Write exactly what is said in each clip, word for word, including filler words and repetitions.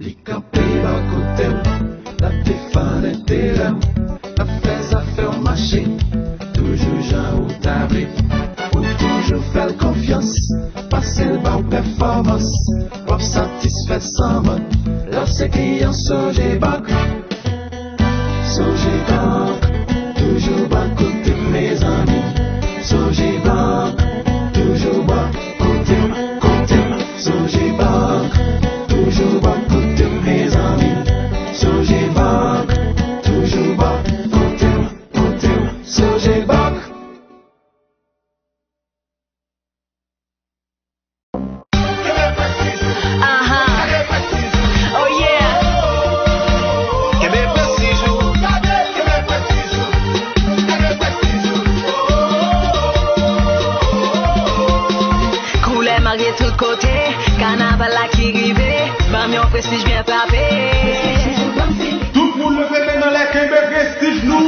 Li kanpe bò kote m, l ap defann enterè m, l ap fè zafè w mache, toujou jan ou ta vle. Ou toujou fè l konfyans, pase l ba w pèfòmans, w ap satisfè l san mank, lè w se kliyan Sogebank. Sogebank, toujou bò kote m, mezanmi. Sogebank, toujou bò kote m, kote m. Sogebank, toujou bò kote m, mezanmi. Sogebank, toujou bò kote m, kote m. Sogebank. Aha. Oh yeah. Koulè marye tout kote, kanaval la ki rive, ban m yon prestij byen frape. Tout moun leve men n anlè, kenbe prestij nou.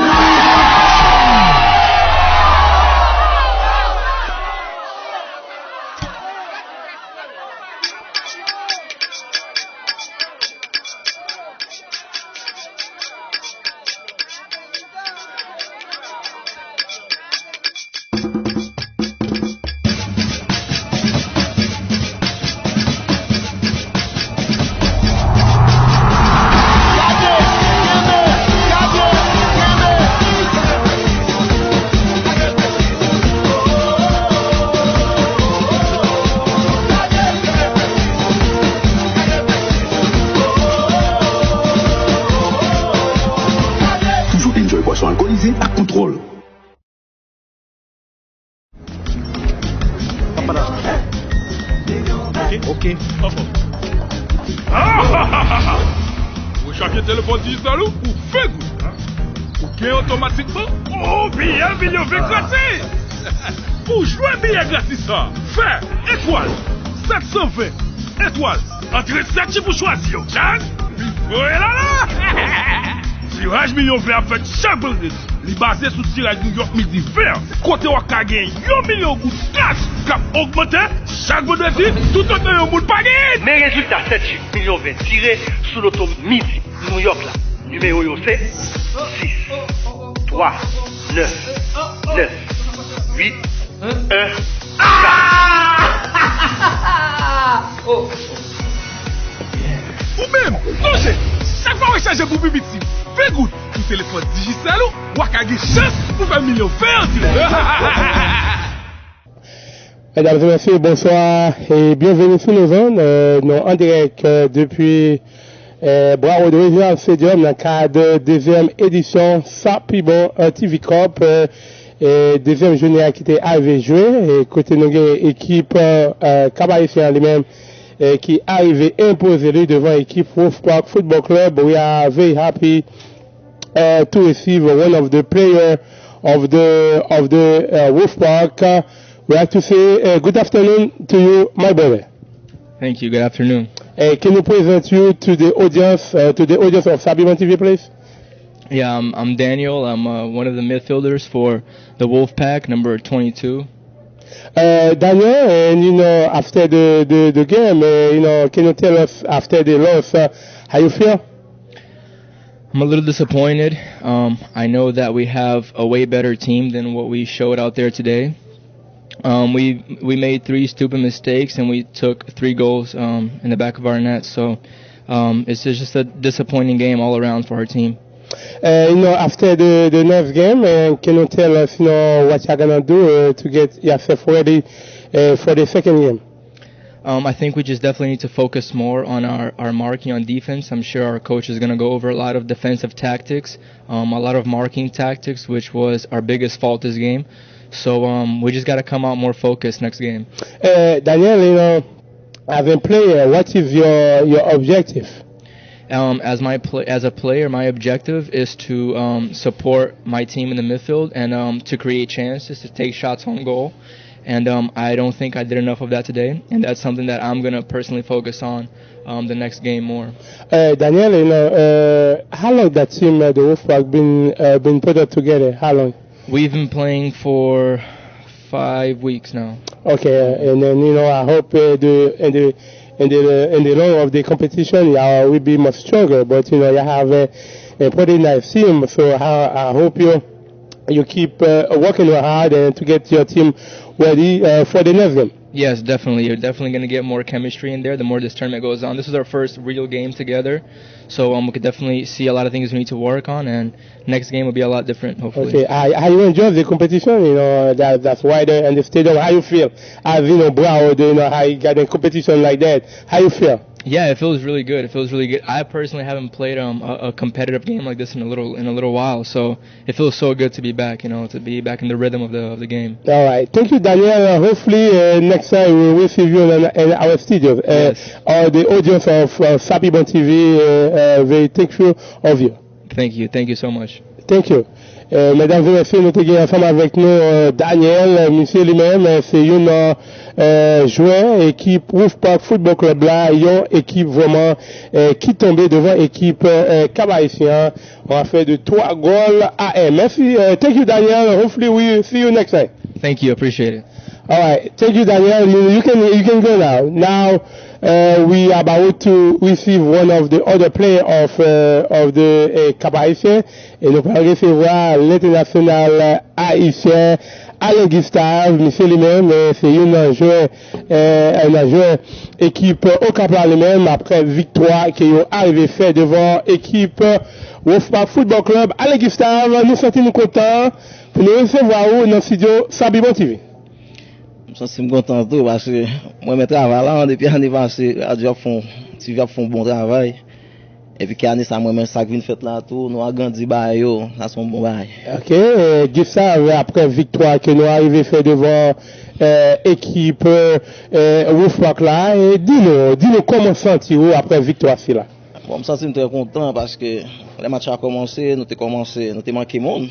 Toujou enjoy bwason alkolize ak kontwòl. Ok, ok. Rechaje telefòn dijital ou pou fè goud. Ou gen otomatikman yon biyè milyon ven gratis. Pou jwe biyè gratis sa, fè etwal sèt san ven etwal. Antre sèt chif ou chwazi yo. Chans, li voye la la. Tiraj milyon ven ap fèt chak vandredi. Li baze sou tiraj New York Midi ven an, kote w ap ka gen yon milyon goud kas k ap ogmante chak vandredi toutotan yon moun pa genyen. Men rezilta sèt chif milyon ven tire sou loto Midi New York la. Nimewo yo se sis, twa, nèf, nèf, uit, en. Ou menm, sonje, chak fwa w rechaje pou pi piti ven goud sou telefòn Digicel ou, w a ka gen chans pou fè milyon ven antre. Medam e mesye, bonswa e byenveni sou Lozòn. Euh, nou an dirèk, euh, depi, euh, Broward Regional Stadium nan kad dezyèm edisyon Sa Pi Bon, euh, T V Cup, euh, e dezyèm jounen an ki te arive jwe, e kote nou gen ekip, euh, Cap Haïtien an li menm, euh, ki arive enpoze li devan ekip Wolf Park Football Club. We are very happy, uh, to receive one of the player of the, of the, uh, Wolf Park. Uh, we like to say, uh, good afternoon to you, my brother. Thank you. Good afternoon. Uh, can you present you to the audience, uh, to the audience of Sa Pi Bon T V, please? Yeah, I'm, I'm Daniel. I'm, uh, one of the midfielders for the Wolfpack, number twenty-two. Uh, Daniel, and you know, after the, the, the game, uh, you know, can you tell us after the loss, uh, how you feel? I'm a little disappointed. Um, I know that we have a way better team than what we showed out there today. Um, we we made three stupid mistakes and we took three goals, um, in the back of our net. So, um, it's just a disappointing game all around for our team. Uh, you know, after the, the next game, uh, can you tell us, you know, what you're gonna do, uh, to get yourself ready, uh, for the second game? Um, I think we just definitely need to focus more on our, our marking on defense. I'm sure our coach is gonna go over a lot of defensive tactics, um, a lot of marking tactics, which was our biggest fault this game. So, um, we just gotta come out more focused next game. Uh, Daniel, you know, as a player, what is your, your objective? Um, as my pla as a player, my objective is to, um, support my team in the midfield and, um, to create chances, to take shots on goal. And, um, I don't think I did enough of that today, and that's something that I'm gonna personally focus on, um, the next game more. Uh, Daniel, you know, uh, how long that team, uh, the Wolfpack, been, uh, been put up together? How long? We've been playing for five weeks now. Okay, and then, you know, I hope, uh, the, and the, in the in the long of the competition, y'all will be much stronger. But you know, you have a, a pretty nice team. So I, I hope you you keep uh, working hard and to get your team ready uh, for the next game. Yes, definitely. You're definitely going to get more chemistry in there the more this tournament goes on. This is our first real game together. So um, we could definitely see a lot of things we need to work on, and next game will be a lot different, hopefully. Okay, how, how you enjoy the competition? You know that that's wider and the stadium. How you feel as you know Broward? You know how you got a competition like that. How you feel? Yeah, it feels really good. It feels really good. I personally haven't played um, a, a competitive game like this in a little in a little while, so it feels so good to be back. You know, to be back in the rhythm of the of the game. All right. Thank you, Daniel. Uh, hopefully, uh, next time we will receive you in, in our studios. Uh, Yes. Or the audience of uh, Sabi Bon T V, uh, uh, very thankful of you. Thank you. Thank you so much. Thank you. Uh, medam e mesye, nou te gen ansanm avèk nou uh, Daniel, uh, misye li menm, uh, se youn nan uh, jwè ekip Wolf Park Football Club la, yon ekip vrèman uh, ki tonbe devan ekip uh, Cap Haïtien an, an fè de twa gòl a en. Mèsi, uh, thank you Daniel, hopefully we see you next time. Thank you. Appreciate it. All right, thank you, Daniel. You, you can you can go now. Now uh, we are about to receive one of the other player of uh, of the uh, Cap Haïtien. E nou pral resevwa lentènasyonal ayisyen Alain Gustave, misye li menm, eh, se youn nan jwè eh, nan jwè ekip Okap la li menm, apre viktwa ke yo arive fè devan ekip Wolf Park Football Club. Alain Gustave, nou santi nou kontan pou nou resevwa ou nan studio Sabi Bon T V. M santi m kontan tou paske mwen men travay la depi ane pase, radyo ap fè yon, T V ap fè yon bon travay. Epi ke ane sa mwen men sa k vin fèt la tou, nou agrandi bagay yo, sa se yon bon bagay. Ok, eh, Gustave, apre viktwa ke nou arive fè devan eh, ekip eh, Wolf Park la, eh, di nou, di nou kòman santi ou apre viktwa sila. Bon, m santi m trè kontan paske lè match la kòmanse, nou te kòmanse, nou te manke moun.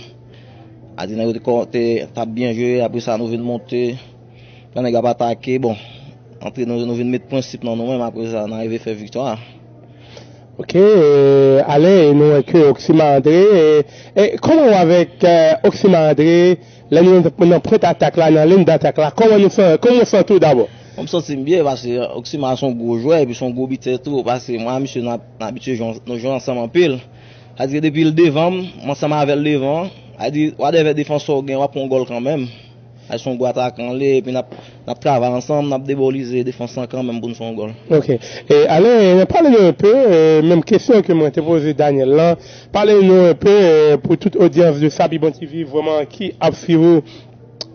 A di nèg yo te kò- te t ap byen jwe, apre sa nou vin monte. Lè nèg ap atake, bon, antre nou, nou vin met prensip nan nou menm, apre sa nou arive fè viktwa. Ok, eh, Alain, e nou wè ke Oxima antre. Eh, eh, kòman w avèk eh, Oxima antre? Lè nou nan pwent atak la, nan liy datak la, kòman nou san, kòman w santi w dabò? Bon, m santi m byen paske Oxima se yon gwo jwè epi se yon gwo bitè tou. Paske mwen ak misye nou ap- nou abitye jwe, nou jwe ansanm anpil. Sa di depi l devan m, m ansanm avè l devan. Sa di whatever defansè w gen, w ap pran yon gòl kanmenm. Sa di se yon gwo atakan l ye, epi n ap, n ap travay ansanm, n ap debolize defans lan kanmenm pou n fè yon gòl. Ok. E Alain, pale nou enpe, eh, menm kesyon ke mwen te poze Daniel lan, pale nou enpe eh, pou tout odyans de Sabi Bon T V vrèman ki ap swiv ou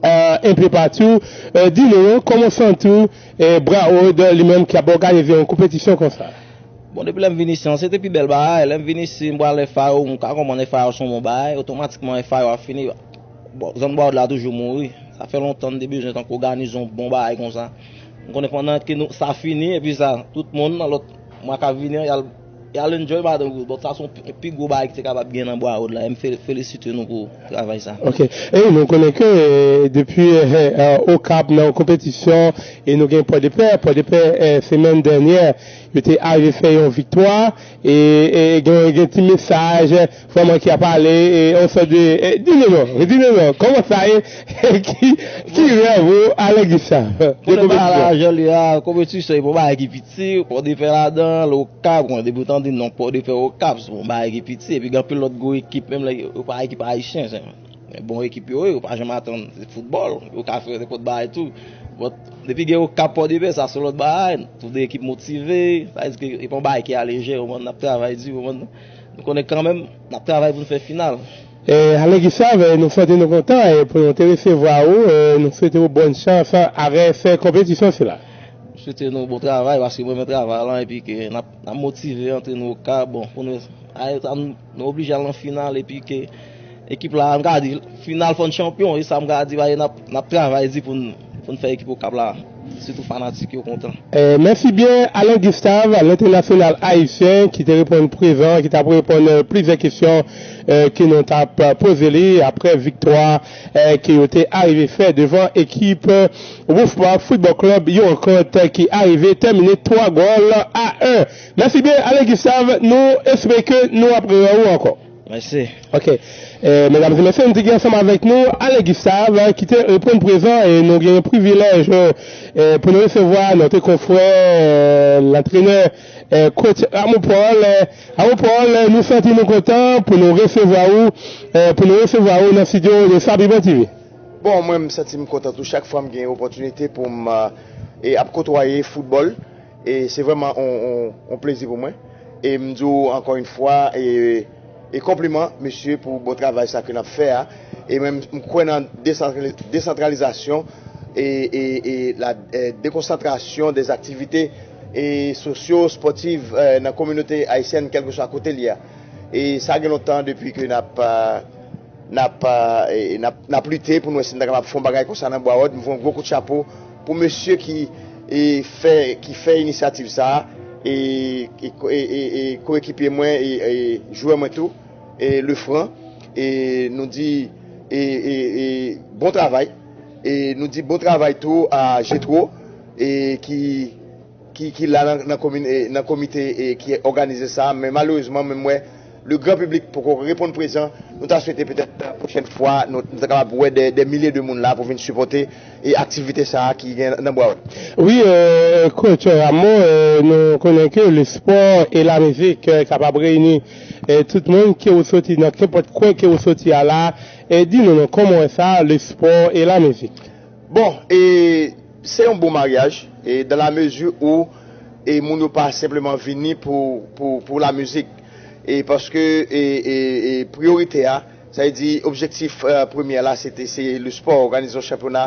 eh, enpe patou. Eh, di nou, kòman w santi w, eh, Broward li menm ki ap òganize yon konpetisyon konsa? Bon, depi lè m vin isi an, se te pi bèl bagay. Lè m vin isi, m pral F A O, m ka konprann F A O se yon bon bagay. Otomatikman, F A O ap fini. Bon, zòn Broward la toujou mouri. Sa fè lontan n te bezwen tankou òganize yon bon bagay konsa. M konnen pandan ke nou, sa fini, epi sa, tout moun nan lòt mwa k ap vini an, y al, y al enjoy madanm Wood. Bon, sa se yon pi, pi gwo bagay ki te kapab gen nan Broward la. E m fe- felisite nou pou travay sa. Ok. E nou konnen ke eh, depi eh, eh, Okap nan yon konpetisyon, e nou gen Pòdepè. Pòdepè, eh, semèn dènyè, yo te arive fè yon viktwa. E, e gen, gen ti mesaj eh, vrèman ki ap pale. E, on sòt de, eh, di nou non, di nou non, kòman sa ye? Ki, ki rèv ou, Alain Gustave? De Konnen bagay la konpetisyon? Jan li a, konpetisyon, e pa yon bagay ki piti, Pòdepè ladan l, Okap, bon, depi w tande non Pòdepè, Okap, se yon bagay ki piti, epi gen anpil lòt gwo ekip, menm lè yo pa ekip ayisyen, se bon ekip yo ye, yo pa janm atann, se foutbòl, yo ka fè nenpòt bagay tou. But, depi gen Okap, Pòdepè, sa se lòt bagay, tout de ekip motive, sa vle di ke e pa yon bagay ki a lejè, w konprann, n ap travay di, w konprann, nou konnen kanmenm, n ap travay pou n fè final. Eh, Alain Gustave, eh, nou santi nou kontan eh, pou nou te resevwa ou, eh, nou swete ou bòn chans eh, avèk eh, konpetisyon sila. M swete nou bon travay, paske mwen men travay lan, epi ke n ap, n ap motive antre nou Okap, bon, pou nou, ay, sa, nou nou oblije al nan final, epi ke ekip la, m ka di, final fò n chanpyon, e sa m ka di, paske n ap, n ap travay di pou n, pou n fè ekip Okap la, sitou fanatik yo kontan. Eh, mèsi byen Alain Gustave, lentènasyonal ayisyen ki te reponn prezan, ki t ap reponn eh, plizyè kesyon eh, ke nou t ap eh, poze li apre viktwa eh, ke yo te arive fè devan ekip eh, Wolf Park Football Club, yon rankont eh, ki arive tèmine twa gòl a en. Mèsi byen Alain Gustave, nou espere ke nou ap rewè ou ankò. Mèsi. Ok. Eh, medam e mesye, nou te gen ansanm avèk nou Alain Gustave, ki te reponn prezan, e nou gen privilèj eh, pou nou resevwa notre confrère, eh, l'entraîneur, eh, coach Rameau Paul. Eh, Rameau Paul, eh, nou santi nou kontan pou nou resevwa ou, eh, pou nou resevwa ou nan studio de Sabiman T V. Bon, mwen, m santi m kontan tou chak fwa m gen opòtinite pou m eh, ap kotwaye foutbòl. E se vrèman on, on, on plezi pou mwen. E m di w ankò yon fwa, e, e konpliman, mesye, pou bon travay sa ke n ap fè a. E mwen, m kwè nan desantrali- desantralizasyon e, e, e la e, dekonsantrasyon de aktivite e sosyo-spòtiv eh, nan kominote ayisyèn, kèlkeswa kote l ye a. E sa gen lontan depi ke n ap eh, n ap eh, n ap, n ap lite pou nou wè si n ta kapab fè yon bagay konsa nan Bwawòd. M voye yon gwo kout chapo pou mesye ki e, fè ki fè inisyativ sa a, e, e, e, e, e koekipye mwen e, e jwè mwen tou, e Lefran. E nou di e, e, e, bon travay. E nou di bon travay tou a Jetro, e ki ki, ki la nan, nan, komin, e, nan komite e, ki òganize sa, men malerezman, menm wè, le gran piblik poko reponn prezan. Nou ta swete petèt pwochèn fwa, nou, nou ta kapab wè de, de milye de moun la pou vin sipòte e aktivite sa a ki gen nan Bwawòd. Wi, eh, coach Rameau, eh, nou konnen ke le sport et la musique eh, kapab reyini eh, tout moun, ke ou soti nan kenpòt kwen ke ou soti a la. Eh, di nou non, kòman w wè sa, le sport et la musique? Bon, e se yon bon maryaj, e dans la mesure où e moun yo pa senpleman vini pou, pou, pou la mizik. E paske e, e, e priyorite a, sa vle di objektif eh, premye la, se te se le sport, òganize yon chanpyona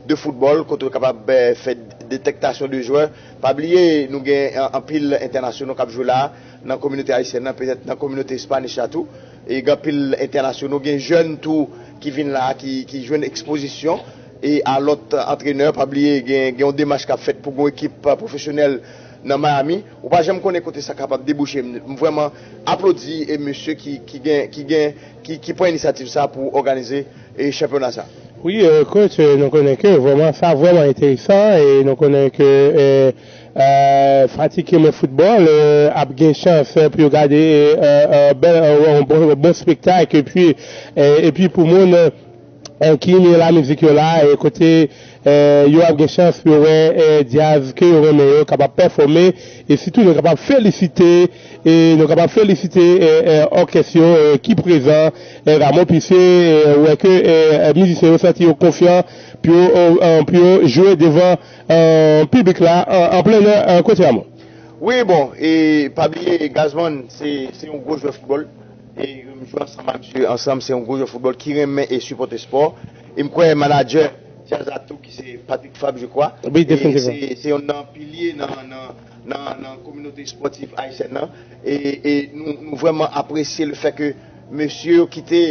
de foutbòl kote w kapab eh, fè detèktasyon de jwè. Pa bliye, nou gen an- anpil entènasyonal k ap jwe la nan kominote ayisyèn nan, petèt nan kominote Spanish la tou. E gen anpil entènasyonal, gen jèn tou ki vin la, ki, ki jwenn ekspozisyon e a lòt antrenè. Pa bliye, gen, gen yon demach k ap fèt pou gen yon ekip eh, pwofesyonèl nan Miami. Ou pa janm konnen kote sa kapab debouche. M m vrèman aplodi e mesye ki, ki gen, ki gen, ki, ki pran inisyativ sa pou òganize e chanpyona sa. Wi, eh, coach, eh, nou konnen ke vrèman sa vrèman enteresan e nou konnen ke eh, eh, fanatik yo renmen foutbòl eh, ap gen chans eh, pou yo gade eh, eh, eh, bèl, eh, yon bon, bon spektak epi eh, epi pou moun eh, eh, ki renmen lamizik yo la eh, kote eh, yo ap gen chans pou yo wè eh, djaz ke yo renmen yo kapab pèfòme e sitou nou kapab felisite e nou kapab felisite eh, eh, òkès yo eh, ki prezan eh, Rameau, piske eh, ou wè ke eh, eh, mizisyen yo santi yo konfyan pou yo, eh, pou yo jwe devan eh, piblik la an, an plen eh, kote Rameau. Wi, bon, e pa bliye, Gazman se se yon gwo jwè foutbòl. E m jwe ansanm ak misye ansanm, se yon gwo jwè foutbòl ki renmen e sipòte spò. E m kwè manadjè djaz la tou, ki se Patrick Fabre, je crois. Wi, E definitivman. se se yon nan pilye nan, nan, nan, nan kominote espòtif ayisyèn nan. E, e nou, nou vrèman apresye le fè ke mesye yo kite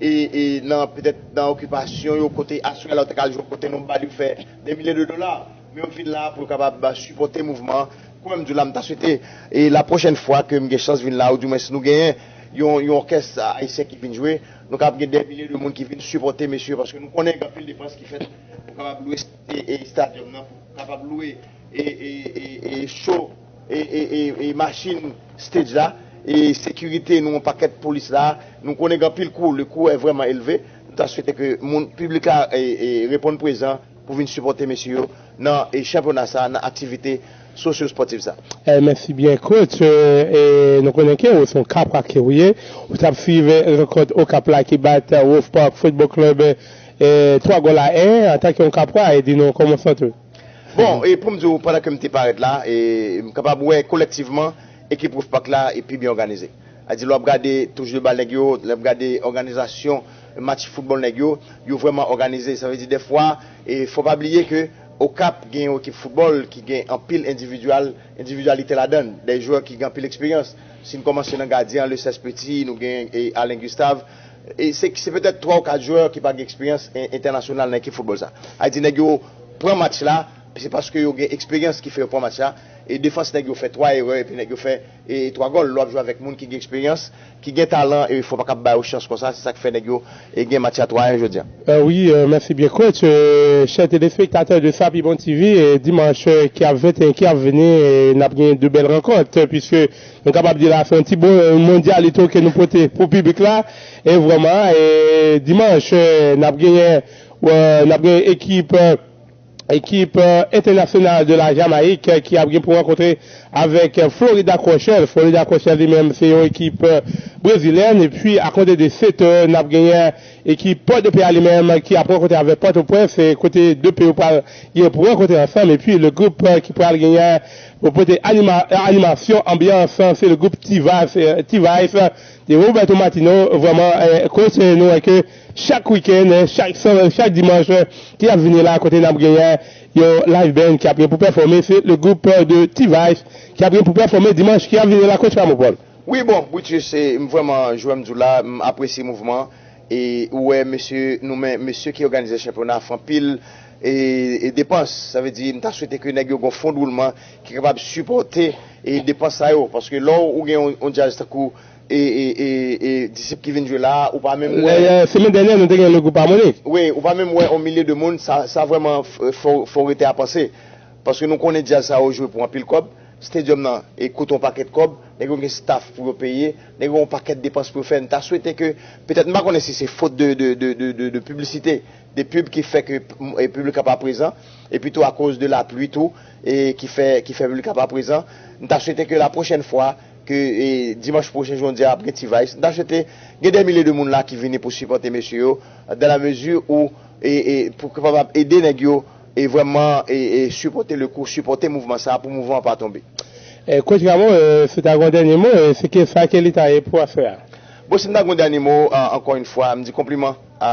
e, e nan petèt nan okipasyon yo, kote aswè la yo te ka al jwe kote nan bal yo fè de milye de dola. Men yo vin la pou yo kapab sipòte mouvman an. Kòm m di w la, m ta swete e la pwochèn fwa ke m gen chans vin la, oudimwens nou genyen yon, yon òkès ayisyen ki vin jwe, nou kapab gen de milye de moun ki vin sipòte mesye yo, paske nou konnen gen anpil depans ki fèt pou kapab lwe e, e estadiòm nan, pou kapab lwe e, e, e, e cho e, e, e, e machin stage la, e sekirite nou, yon pakèt polis la, nou konnen gen anpil kou, le kou è vrèman elve. Nou ta swete ke moun, piblik la e, e reponn prezan pou vin sipòte mesye yo nan e chanpyona sa, nan aktivite sosyo-espòtif sa. Eh, mèsi byen, coach. Eh, eh, nou konnen ke ou se yon kapwa ke ou ye. Ou t ap swiv eh, rankont Okap la ki bat eh, Wolf Park Football Club eh, twa gòl a en antanke yon kapwa, e di nou kòman w santi w. Bon, e pou m di w, pandan ke m te parèt la, e m kapab wè kolèktivman ekip Wolf Park la e pi byen òganize. A di, lè w ap gade touch de bal nèg yo, lè w ap gade òganizasyon match foutbòl nèg yo, yo vrèman òganize. Sa vle di, dèfwa, e fò pa bliye ke Okap gen yon ekip foutbòl ki gen anpil endividyal, endividyalite ladan l, de jwè ki gen anpil eksperyans. Si n kòmanse nan gadyen an, Lessès Petit, nou gen e, Alain Gustave. E se, se petèt twa ou kat jwè ki pa gen eksperyans en- entènasyonal nan ekip foutbòl sa. A di, nèg yo pran match la Se paske yo gen eksperyans ki fè yo pran match la. E defans nèg yo fè twa erè epi nèg yo fè e twa gòl. Lè w ap jwe avèk moun ki gen eksperyans, ki gen talan, e fò w pa kab ba yo chans konsa. Se sa k fè nèg yo e gen match la twa a en jodi a. Euh, wi, euh, mèsi byen, coach. Euh, chè telespektatè de Sa Pi Bon T V, euh, dimanch, euh, ki ap venteyen ki ap vini, euh, n ap gen de bèl rankont, euh, piske nou kapab di la, se yon ti bon, euh, mondyalito ke nou pote pou piblik la. E vrèman, euh, dimanch, euh, n ap genyen, euh, n ap gen ekip, euh, ekip, euh, entènasyonal de la Jamayik, euh, ki ap gen pou rankontre avèk, euh, Florida Crushers. Florida Crushers li menm, se yon ekip, euh, brezilyèn. Epi, a konte de sèt è, n ap genyen ekip Pòdepè a li menm ki ap rankontre avèk Pòtoprens. Se kote de peyi yo pral gen pou rankontre ansanm. Epi, le gwoup, euh, ki pral genyen pou pote anima-, animasyon, anbyans, se le gwoup T-Vice, euh, T-Vice, euh, de Roberto Martino. Vrèman, euh, coach, euh, nou wè ke chak wikenn, euh, chak, chak dimanch, euh, ki ap vini la, kote n ap genyen yon live band ki ap gen pou pèfòme, se le gwoup, euh, de T-Vice ki ap gen pou pèfòme dimanch ki ap vini la, coach Ramon Paul. Wi, bon, Brutus, se, m vrèman, jan m di w la, m apresye mouvman an. E ou wè, mesye, nou men, mesye ki òganize chanpyona a fè anpil e, e depans. Sa vle di, m ta swete ke nèg yo gen yon fon de woulman ki kapab sipòte e depans sa yo. Paske lè w gen yon, yon djaz tankou e, e, e, e Disip ki vin jwe la a, ou pa menm wè. Semèn dènyè, nou te gen le gwoup Amoni. Wi, ou pa menm wè yon milye de moun, sa, sa vrèman f-, fè w, fè w rete a panse. Paske nou konnen djaz sa yo jwe pou anpil kòb. Stadium nan e koute yon pakèt kòb, nèg yo gen staff pou yo peye, nèg yo gen yon pakèt depans pou yo fè. M ta swete ke, petèt, m pa konnen si se fot de, de, de, de, de, de piblisite, de pib ki fè ke, e, piblik la pa prezan, epi tou akoz de lapli tou, e ki fè, ki fè piblik la pa prezan. M ta swete ke la pwochèn fwa, ke, e, dimanch pwochen, jan w di a, ap gen T-Vice, m ta swete gen dè milye de moun la ki vini pou sipòte mesye yo, dans la mesure où, e, e, pou kapab ede nèg yo e vrèman e, e sipòte le kou, sipòte mouvman sa a pou mouvman an pa tonbe. E, coach Ramon, e, si w ta gen yon dènye mo, e, se ki sa ke li ta ye pou aswè a? Bon, si m ta gen yon dènye mo, an-, ankò yon fwa, m di konpliman a,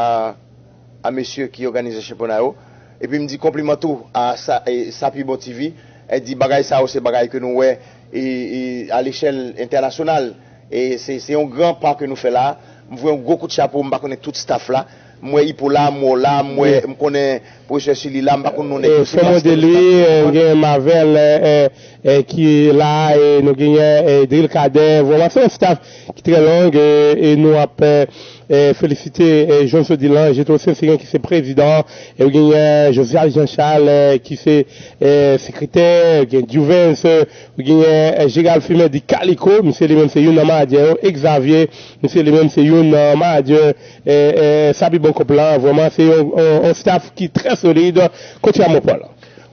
a mesye ki òganize chanpyona yo. Epi m di konpliman tou a sa, e, Sa Pi Bon T V. E di bagay sa yo se bagay ke nou wè e, e, a lechèl entènasyonal. E se, se yon gran pa ke nou fè la. M voye yon gwo kout chapo, m pa konnen tout staff la. M wè Ipo la, m wè w la, m wè, m konnen pwofesè Sili la, m pa konn non nèg yo, se Marcel Louis, e, gen Mavel, e, e, e, ki la, e nou genyen, e, Dril Kadè. Vrèman, se yon staff ki trè long, e, e nou ap, e, e, felisite, e, Jones Odilan, Jetro Sensiren ki se prezidan, e ou genyen Josias Jean Charles, e, ki se, e, sekretè, ou gen Juvens, e, ou genyen, e, Gérald Firmin di Kaliko, misye li menm se youn nan manager yo, e Xavier, misye li menm se youn nan manager, e, e, Sa Pi Bon Kòb la, vrèman se yon, yon, yon staff ki trè solid, coach Ramon Paul.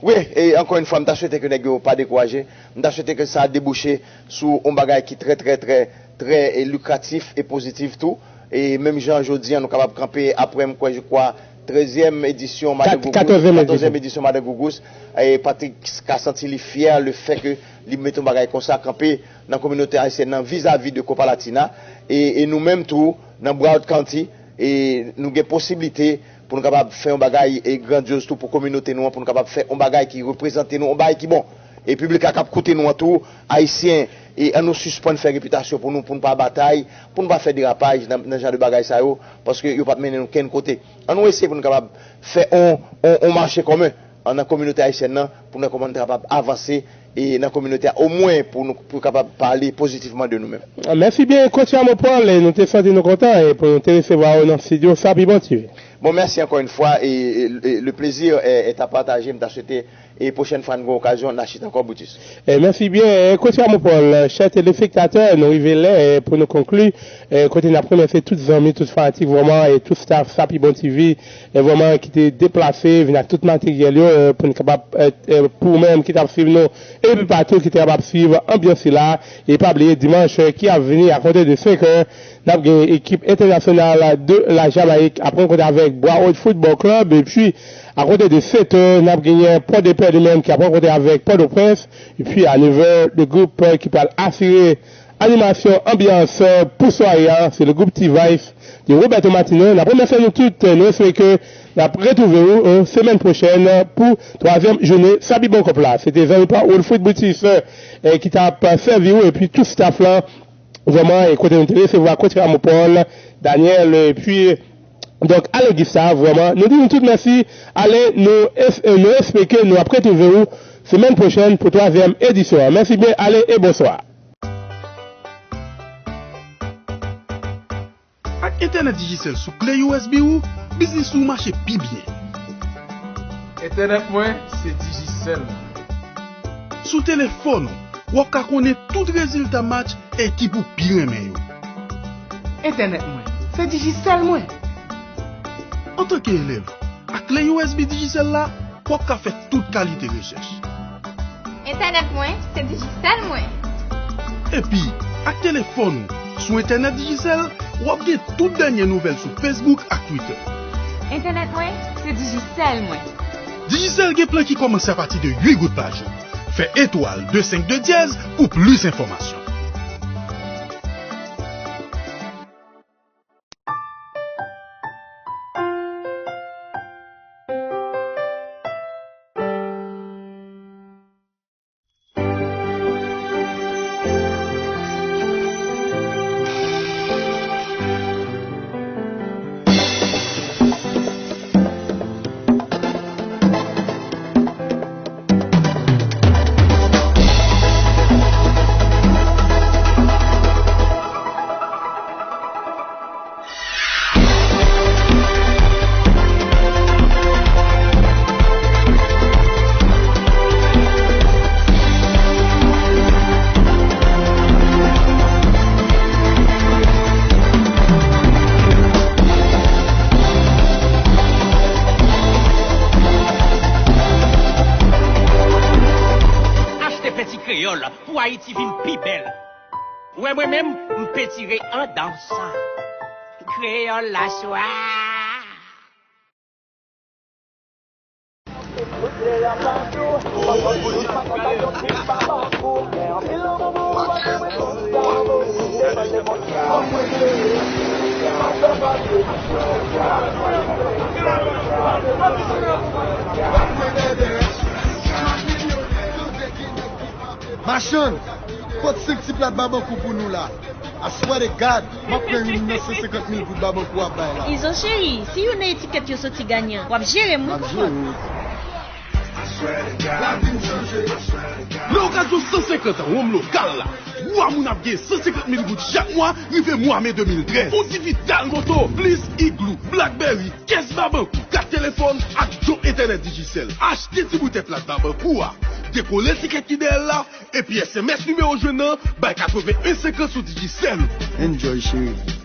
Wi, e ankò yon fwa, m ta swete ke nèg yo pa dekouraje, m ta swete ke sa debouche sou yon bagay ki trè, trè, trè, trè, e, likratif e pozitif tou. E menm jan jodi a, nou kapab kanpe apre, m kwè, je crois, trèzyèm edisyon Madan Gougous, katòzyèm edisyon Madan Gougous. E Patrick ka santi li fyè le fè ke li mete yon bagay konsa kanpe nan kominote ayisyèn nan vizavi de Copa Latina. E, e nou menm tou, nan Broward County, e nou gen posiblite pou nou kapab fè yon bagay e grandyoz tou pou kominote nou an, pou nou kapab fè yon bagay ki reprezante nou, yon bagay ki bon. E piblik la k ap koute nou an tou, ayisyen, e ann nou sispann fè repitasyon pou nou, pou nou pa batay, pou nou pa fè derapaj nan, nan jan de bagay sa yo, paske yo p ap mennen nou kenn kote. Ann nou eseye pou nou kapab fè on, on, on mache kòmen an, nan kominote ayisyèn nan, pou nou wè kòman nou ta kapab avanse e nan kominote a, omwen pou nou, pou kapab pale pozitivman de nou menm. Mèsi byen, coach Ramon Paul, e nou te santi nou kontan e pou nou te resevwa w nan estidyo Sa Pi Bon T V. Bon, mèsi ankò yon fwa, e, e, e le plaisir est, est à partager. M ta swete, e pwochèn fwa n gen okazyon, n a chita ankò, Brutus. E mèsi byen, e coach Ramon Paul, chè telespektatè, nou rive lè, e pou nou konkli, e kote n ap remèsye tout zanmi, tout fanatik, vrèman, e tout staff Sa Pi Bon T V, e vrèman ki te deplase, vin ak tout materyèl yo, e pou n kapab, e, e pou ou menm ki t ap swiv nou, epi patou ki te kapab swiv anbyans sila, e pa bliye, dimanch, e, ki ap vini, a konte de senk è, n ap gen ekip entènasyonal de la Jamayik ap rankontre avèk Broward Football Club, epi a konte de sèt è, n ap genyen Pòdepè li menm ki ap rankontre avèk Pòtoprens, epi a nèf è, le gwoup, e, ki pral asire animasyon, anbyans, e, pou sware a, se le gwoup T-Vice de Roberto Martino. N ap remèsye nou tout, e, nou espere ke n ap retwouve w, e, semèn pwochèn pou twazyèm jounen Sa Pi Bon Kòb la. Se te zanmi pa w Wilfrid Brutus, e, ki t ap sèvi w, epi tout staff la, vrèman, e kote nou te resevwa coach Ramon Paul, Daniel, epi Donk, ale gif sa a, vrèman, nou di nou tout mèsi. Ale, nou es-, nou espere ke nou ap retwouve w semèn pwochèn pou twazyèm edisyon an. Mèsi byen, ale e bonswa. Ak entènèt Digicel sou kle U S B ou, biznis ou mache pi byen. Entènèt mwen, se Digicel mwen. Sou telefòn ou, w ap ka konnen tout rezilta match ekip ou pi renmen yo. Entènèt mwen, se Digicel mwen. Antanke elèv, ak kle U S B Digicel la, w ap ka fè tout kalite rechèch. Entènèt mwen, se Digicel mwen. Epi, ak telefòn ou, sou entènèt Digicel, w ap gen tout dènye nouvèl sou Facebook ak Twitter. Entènèt mwen, se Digicel mwen. Digicel gen plan ki kòmanse apati de uit goud pa jou. Fè etwal de senk de dyèz pou plis enfòmasyon. Achte penti kreyòl pou Ayiti vin pi bèl. Ou wè mwen menm, m pentire anndan w san. Kreyòl la swa. Machann, pot senk ti plat Babankou pou nou la. I swear to God, m ap pran youn nan san senkant mil goud Babankou ap bay la. Izo cheri, si youn nan etikèt yo soti ganyan, w ap jere m wi konprann. Lè okazyon san senkant an wonm lokal la, twa moun ap gen san senkant mil goud chak mwa rive mwa me de mil trèz. Yon ti Vital Moto, plis Igloo, Blackberry, kès Babankou, kat telefòn ak yon entènèt Digicel. Achte ti boutèy plat Babankou a, dekole etikèt ki dèyè l la, epi S M S nimewo jwenn nan bay katreven en senkant sou Digicel ou. Enjoy, cheri.